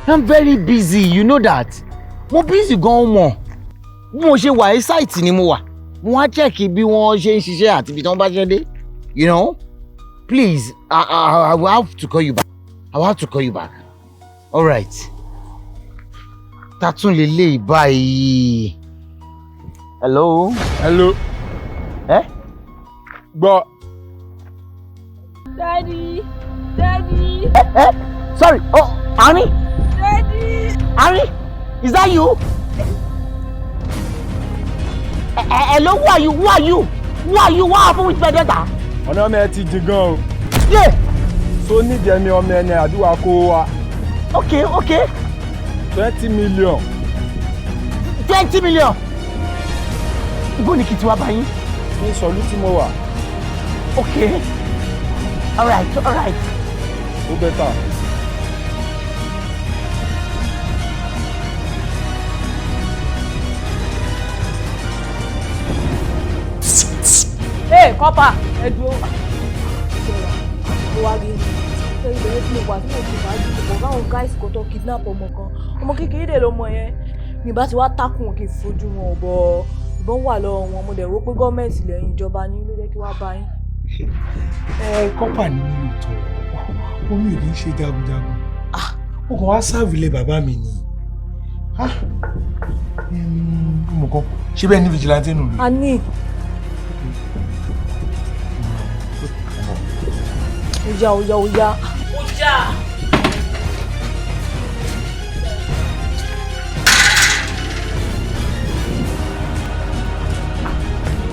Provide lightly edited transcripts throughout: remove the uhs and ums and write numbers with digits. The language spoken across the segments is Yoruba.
I'm very busy, you know that. Mo busy gan mọ̀. Bí mo ṣe wà ní site ni mo wà. Mo wá check bí wọ́n ṣe ń ṣiṣẹ́ àti ibi tí wọ́n bá ṣe dé. You know? Please, I will have to call you back. I will have to call you back. All right. Ta tún lè lè báyìí. Hello? Hello. Eh? Gbọ́. Daddy! Daddy! Eh? Eh? Sorry. Oh, Annie? Daddy! Annie? Is that you? Hello, who are you? Who are you? Who are you? What happened with my daughter? Ọ̀nà ọmọ ẹ ti jìn gan o. Yeah. So nídìí ẹni ọmọ ẹni àdúrà kó wa. Okay. 20 million. 20 million. Ibo ni kí n ti wá bá yín? Ní sọ̀lú tí mo wà. Okay. All right. Ó better. Hey, corper, ẹ dúró. Mo wá rí ṣé ibẹ̀ tí mo wà tí mo ti fàájì pọ̀ báwọn guys kò tó kidnap ọmọ kan. Ọmọ kékeré dè lọmọ yẹn. Mi bá ti wá tákùn kí n fojú wọn bọ̀, ìbọn wà lọ́wọ́ wọn. Mo dẹ̀ wò pé gọ́ọ̀mẹ̀ntì lẹ́yìn ìjọba ní ló jẹ́ kí wá bá yín. Ẹ corper ní mi lóòótọ́, omi ò kì í ṣe jagunjagun. Mo kàn wá serve ilé bàbá mi ni. Mo kàn ṣé bẹ́ẹ̀ ní vigilante nù rí. A ní. Oya, oya, oya. Oya.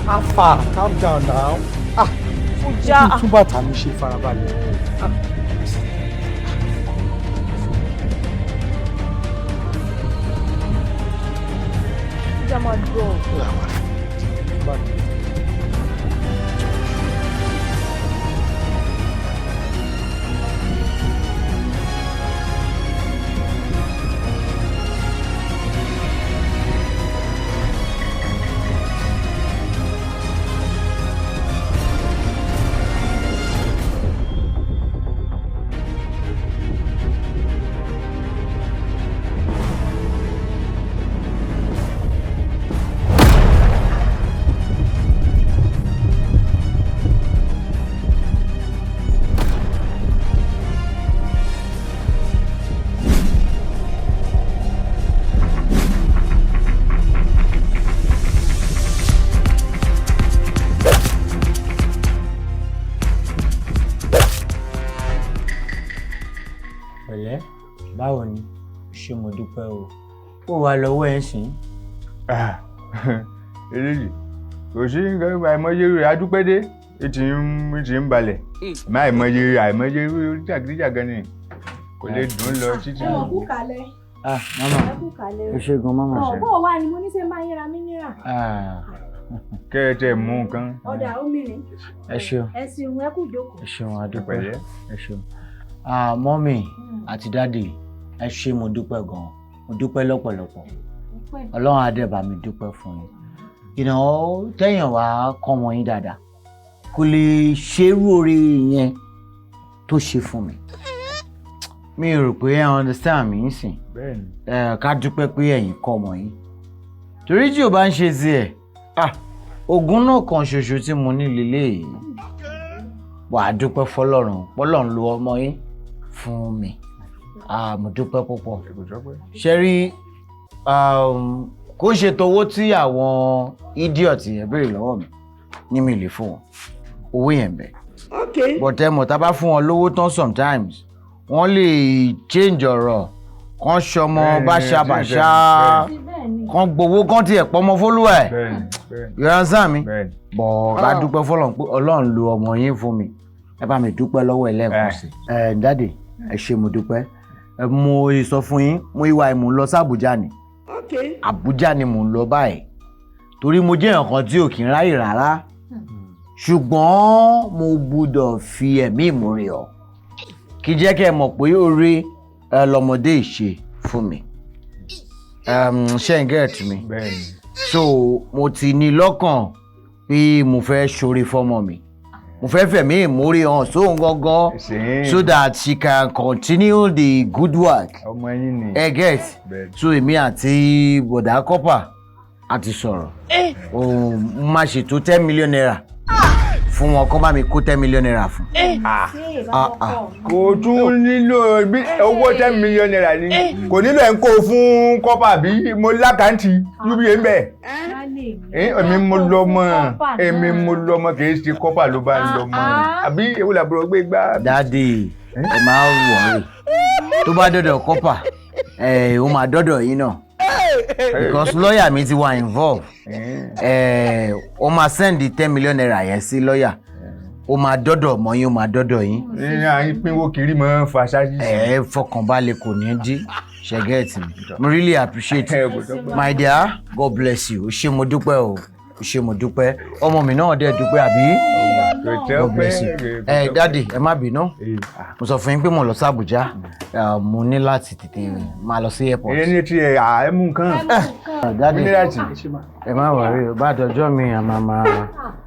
Afa, calm down now. Ah, Oya. kí n tún bàtà mi ṣe, farabalẹ̀. Ah. Oya, máa lọ. Pẹ̀lẹ́, báwo ni? Ṣé mo dúpẹ́ o. Ó wà lọ́wọ́ ẹ̀ sìn. Eléyìí kò sí nǹkan àìmọye rẹ̀ adúpẹ́dé ètì ń balẹ̀. Má àìmọye àìmọye jàgídíjàgan ni kò lè dùn lọ títí. Ẹ wọ̀ kú kalẹ̀. Ah, mama. Ẹ kú kalẹ̀. Ẹ ṣé gan, mama. Ọ̀ bó o wà ni mo ní ṣe máa yẹra mí nírà. Ah, Kẹ́ ẹ tẹ̀ mú nǹkan. Ọ̀dà omi ni. Ẹ ṣeun. Ẹ ṣeun, ẹ kú jókòó. Ẹ ṣeun, adúpẹ́. Pẹ̀lẹ́. Ẹ ṣeun. Ah, mummy àti daddy, ẹ ṣé, mo dúpẹ́ gan. Mo dúpẹ́ lọ́pọ̀lọpọ̀. Ọlọ́run á dẹ̀ bá mi dúpẹ́ fún yín. Tẹ́yàn wá kọ́ wọn yín dáadáa. Kò lè ṣerú oore yẹn tó ṣe fún mi. Mi rò pé ẹ understand mi nsìn. Bẹ́ẹ̀ni. Ẹ ká dúpẹ́ pé ẹ̀yin kọ́ ọmọ yín. Torí tí o bá ń ṣe tiẹ̀, ah, ogún náà kan ṣoṣo tí mo ní lélẹ́yìí. Wà á dúpẹ́ fọlọ́run, pọ́lọ́run lo ọmọ yín fún mi. Ah, mo dúpẹ́ púpọ̀. Ṣé rí, kó ṣe towó tí àwọn idiot yẹn béèrè lọ́wọ́ mi ní mi lè fún wọn. Owó yẹn bẹ̀. But ẹ mọ̀, tá a bá fún wọn lówó tán, sometimes wọ́n lè change ọ̀rọ̀ kan, ṣọmọ báṣabàṣá kan, gbowó kan, tiẹ̀ pọmọ fólúwà ẹ̀. You understand mi? Bọ̀ ká dúpẹ́ fọlọ́run pé Ọlọ́run lo ọmọ yín fún mi. Ẹ bá mi dúpẹ́ lọ́wọ́ ẹ lẹ́ẹ̀kan sí. Ẹ daddy, ẹ ṣé, mo dúpẹ́. Ẹ mo sọ fún yín, mo ìwà ẹ̀ mò ń lọ sí Àbújá ni. Àbújá ni mò ń lọ báyìí. Torí mo jẹ́ èèyàn kan tí ò kí ń ráyè rárá. Ṣùgbọ́n mo gbúdọ̀ fi ẹ̀mí ìmoore hàn. Kí jẹ́ kí ẹ mọ̀ pé oore ẹ lọ́mọdé ìṣe fún mi. Ṣé ń get mi? So mo ti ní lọ́kàn pé mo fẹ́ ṣoore fọ́mọ mi. Mo fẹ́ fẹ̀mí ìmórí hàn sóhun gangan Ṣé. so that she can continue the good work. Ọmọ yín ni. Ẹ get. Bẹ́ẹ̀ni. So èmi àti bọ̀dá kọ́pà a ti sọ̀rọ̀. Òun máa ṣètò ₦10 million fún wọn kó bá mi kó ₦10 million fún. Ah, ah. Kò tún nílò bí owó ₦10 million ni kò nílò ẹ̀ ń kó fún kọ́pà bí mo lákàntì UBA ń bẹ̀. Èmi mo lọ́mọ, èmi mo lọ́mọ, kì í ṣe kọ́pà ló bá ń lọ́mọ àbí ewu làbúrò gbé gbá. Daddy, ẹ máa ń wọ̀ọ́rì tó bá dọ̀dọ̀ kọ́pà ẹ ó máa dọ̀dọ̀ yín náà because lọ́ọ̀yà mi ti wà involve. Ẹ ó máa send ₦10 million yẹn sí lọ́ọ̀yà, ó máa dọ́dọ̀ mọ́ yín, ó máa dọ́dọ̀ yín. Ní à ń pínwó kiri mọ́ fàṣájì. Ẹ fọkànbalẹ̀, kò ní dí ṣẹgẹ́ẹ̀tì mi. Mo really appreciate. Ẹ kò tọ́pẹ́. My dear, God bless you. Ó ṣé, mo dúpẹ́ o, ó ṣé, mo dúpẹ́. Ọmọ mi náà dẹ̀ dúpẹ́ àbí. Kò God bless you. tọ́pẹ́. Ẹ daddy, ẹ má bínú, mo sọ fún yín pé mo lọ sí Àbújá. Mo ní láti tètè máa lọ sí airport. Ìyẹn ní ti ẹ̀ àẹ́mú nǹkan. Daddy, Minerals. ẹ má worry o, bá dọjọ́ mi a máa máa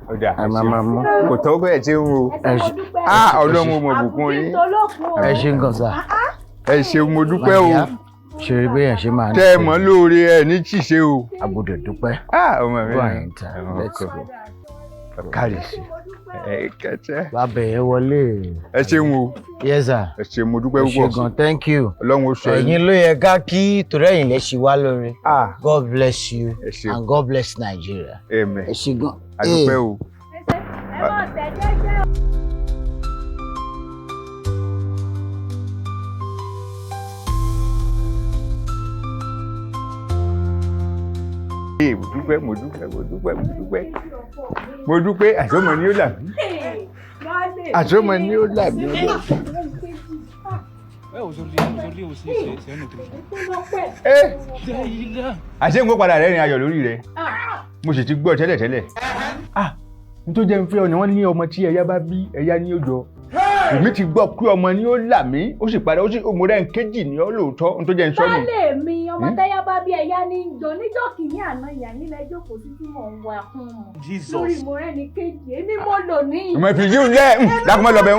Ọ̀dà. a máa máa mú. Kò tọ́pẹ́ ẹ̀ tí ń wo. Ẹ ṣe Ah, Ọlọ́run mo bùkún yín. Ẹ ṣe ń gan sa. Ẹ ṣeun, mo dúpẹ́ o. Ṣe rí bẹ́ẹ̀ ṣe máa ń Tẹ́ ẹ mọ̀ lóore, ẹ ní ṣìṣe o. A gbọ́dọ̀ dúpẹ́. Ah, ọmọ mi. Go and enter. Let's go. Kárí sí. Ẹ kẹtẹ. Bàbá ẹ wọlé. Ẹ ṣeun o. Yes sir. Ẹ ṣeun, mo dúpẹ́ Ẹ ṣé púpọ̀. gan, thank you. Ọlọ́run ó sọ yín. Ẹ̀yin ló yẹ ká kí torí ẹ̀yin lẹ ṣe wá lóore. Ah, God bless you Ẹ ṣeun. and God bless Nigeria. Amen. Ẹ ṣé gan. A dúpẹ́ o. Ẹ mọ̀ tẹ̀ jẹ́jẹ́ o. Ee, mo dúpẹ́, mo dúpẹ́, mo dúpẹ́, mo dúpẹ́, mo dúpẹ́. Àṣọmọ ni ó là mí, àṣọmọ ni ó là mí. Ouais, aujourd'hui, aujourd'hui aussi, c'est un autre jour. Ẹ àṣé n kó padà rẹ́rìn ayọ̀ lórí rẹ̀, mo sì ti gbọ́ tẹ́lẹ̀tẹ́lẹ̀. Ah, n tó jẹ́ n fẹ́ ọ ni wọ́n ní ọmọ tí ẹ̀yà bá bí ẹ̀yà ní ó jọ. Èmi ti gbọ́ pé ọmọ ni ó là mí, ó sì padà ó sì mo rẹ́ ń kéjì ní ọ lóòótọ́, n tó jẹ́ n sọ́nù. Baálé mi, ọmọ tẹ́yà bá bí ẹ̀yà ní í jọ. Níjọ́ kìíní àná ìyá yín lẹ jókòó sí tí mò ń wà fún un. Lórí mo rẹ́ni kejì, èmi mo lò ní. Ìmọ̀ ìfi yíò lẹ́ dákun, má lọ́bẹ̀,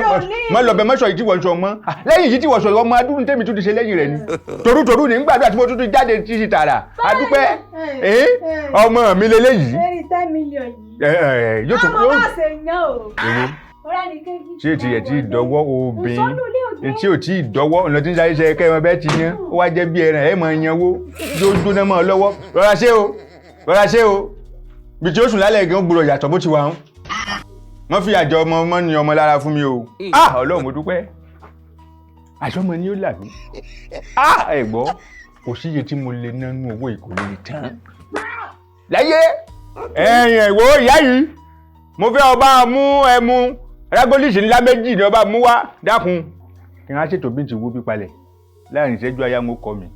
má lọ́bẹ̀, má sọ yìí tí wọ́n sọ mọ́. Ah, lẹ́yìn yìí tí wọ́n sọ, ọmọ adúrún tèmi tún ti ṣe lẹ́yìn rẹ̀ ni torútorú ní gbàdúrà tí mo tún ti jáde tí ti tààrà. Adúpẹ́ ẹ̀, ọmọ mi lélẹ́yìí. Lórí 10 million yìí. Ẹ ẹ yóò tún Ọmọ yóò má ṣe yan o. Èwo? Mo rẹ́ni kejì. Ṣé ti ẹ̀ tí ì dọ́wọ́ obìnrin Ìsọnù ilé òjò. tí ò tí ì dọ́wọ́ ọ̀nà tí ń sáré ṣe kẹ́ ẹ mọ bẹ́ẹ̀ ti yan, ó wá jẹ́ bí ẹran ẹ̀ mọ̀ yanwó yóò jóná mọ́ ọ lọ́wọ́. Rọra ṣé o, rọra ṣé o, bí tí ó sùn lálẹ́ gan gbọ́dọ̀ yàtọ̀ bó ti wà ń wọ́n fi àjọ ọmọ ọmọ ní ọmọ lára fún mi o. Ah, Ọlọ́run, mo dúpẹ́, àṣọmọ ni ó là mí. Ah, ẹ gbọ́, kò síye tí mo lè nánú owó ìkò lè tán láyé. Ẹ̀yìn ìwò ìyá yìí, mo fẹ́ ọba mú ẹmu rágólísì ńlá méjì ni ọba mú wá, dákun, kí n á ṣètò bí n ti wó pípalẹ̀ láàrin ìṣẹ́jú àyà mo kọ mi.